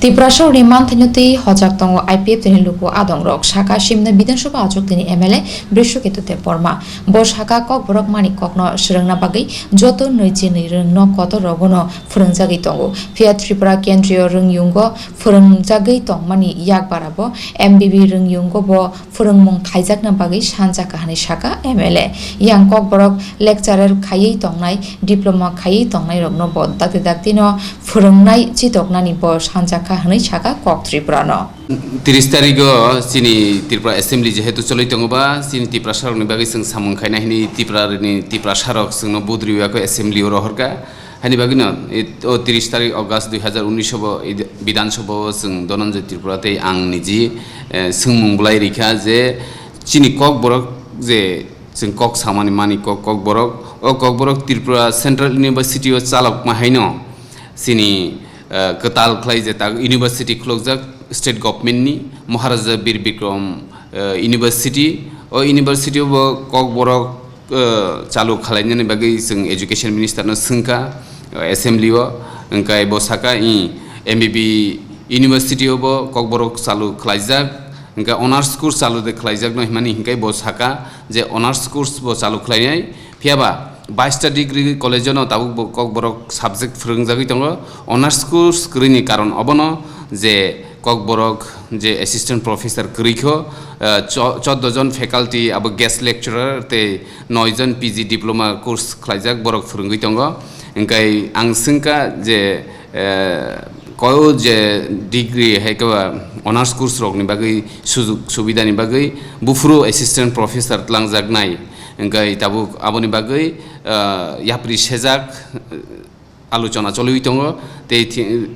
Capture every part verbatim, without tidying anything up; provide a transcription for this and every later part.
Tiprasarokni manthaino tei hojak tongo I P F T ni luku adongrok, saka Simna Bidhan Sabha achuk tini M L A Brishaketu Debbarma. Bo saka Kokborok mani kokno swrwngna bagwi joto nwi chinwi rwngno kotor rogono phwrwngjagwi tongo. Phiya Tripura Kendriyo Rwngyungo phwrwngjagwi tongmani yak barabo M B B Rwngyungo bo phwrwngmung khaijakna bagwi sanjakha hwnwi saka M L A. Yang Kokborok lecturer khaiwi tongnai, diploma khaiwi tongnairokno bo dakti daktino phwrwngnai chitoknani bo sanjakha hwnwi saka Kok Tripurano. Tiris tarigo chini Tripura Assembly jehetu cholwi tongo ba, chini Tiprasarokni bagwi chwng samung khaina hwnwi Tripurani Tiprasarok chwngno vote riwi ako Assembly o rohorkha. Hani bagwino, it-, o tiris tarik August dui hazar unis bo id-, Bidhan Sabha o chwng Dhananjay Tripura tei ang niji, eh, swngmung bwlai rikha je chini Kokborok je chwng kok samani mani kok, Kokborok, o Kokborok Tripura Central University o chalokma haino chini, eh, kwtal khlai je tak university khulokjak state government ni Maharaja Bir Bikram, eh, University. O university o bo Kokborok eh, chalu khalainani bagwi chwng education minister no swngkha, eh, assembly o, hwnkhe bo saka, i, M B B university o bo Kokborok chalu khlaijak, hwnkhe honors course chalu de khlaijak no himani hwnkhe bo saka je honors course bo chalu khlainai, phiyaba baista degree college o no tabuk bo Kokborok subject phwrwngjagwi tongo. Honors course kwrwini karon obono je Kokborok je assistant professor kwrwi kho, eh, cho-, choddo jon faculty abo guest lecturer tei noi jon P G diploma course khlaijak, borok phwrwngwi tongo. Hwnkhe ang swngkha je, eh, koi je degree hai khe ba honors course rokni bagwi sujug subidani bagwi buphuru assistant professor tlangjaknai. Hwnkhe tabuk aboni bagwi, eh, yapri sejak, eh, alochona choliwi tongo, tei thi-,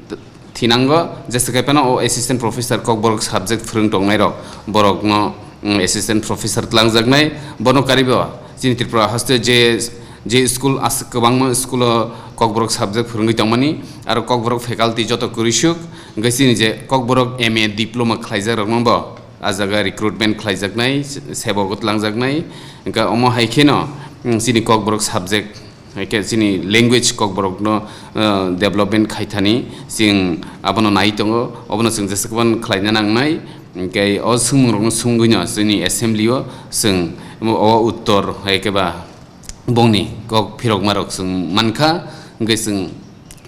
thinango jesa khe phano o assistant professor Kokborok subject phwrwng tongnairok, borokno, mm, assistant professor tlangjaknai. Bono karibo chini Tripura haste je, je school as-, kwbangma school o Kokborok subject phwrwngwi tongmani, aro Kokborok faculty joto kwrwisuk, hwnkhe chini je Kokborok M A diploma khlaijakrokno bo a jaga recruitment khlaijaknai, se-, sebo bo tlangjaknai. Hwnkhe omo hai kheno, mm, chini Kokborok subject, hai khe chini language Kokborokno, uh, development khaithani chwng abono nai tongo, obono chwng jesakban khlaina nangnai. Hwnkhe o swngmungrokno swngwino chini assembly o chwng o uttor hai khe ba bongni kok phirokmarok chwng mankha, hwnkhe chwng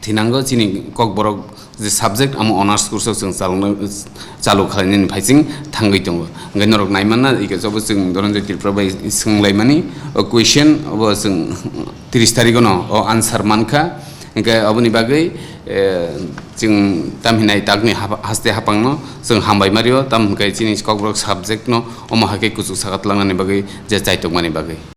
thinango chini Kokborok je subject amo honors course o chwng chalokna, chalu khlainani phaising thangwi tongo. Hwnkhe norok naimanna ike jobo chwng Dhananjay Tripura bai swnglaimani o question obo chwng tiris tarikh no o answer mankha. Hwnkhe oboni bagwi, eh, chwng tamhinai takni hap-, haste hapangno chwng hambai mario, tam hwnkhe chini Kokborok subject no omo hai khe kuchuk saka tlangnani bagwi je chaitokmani bagwi.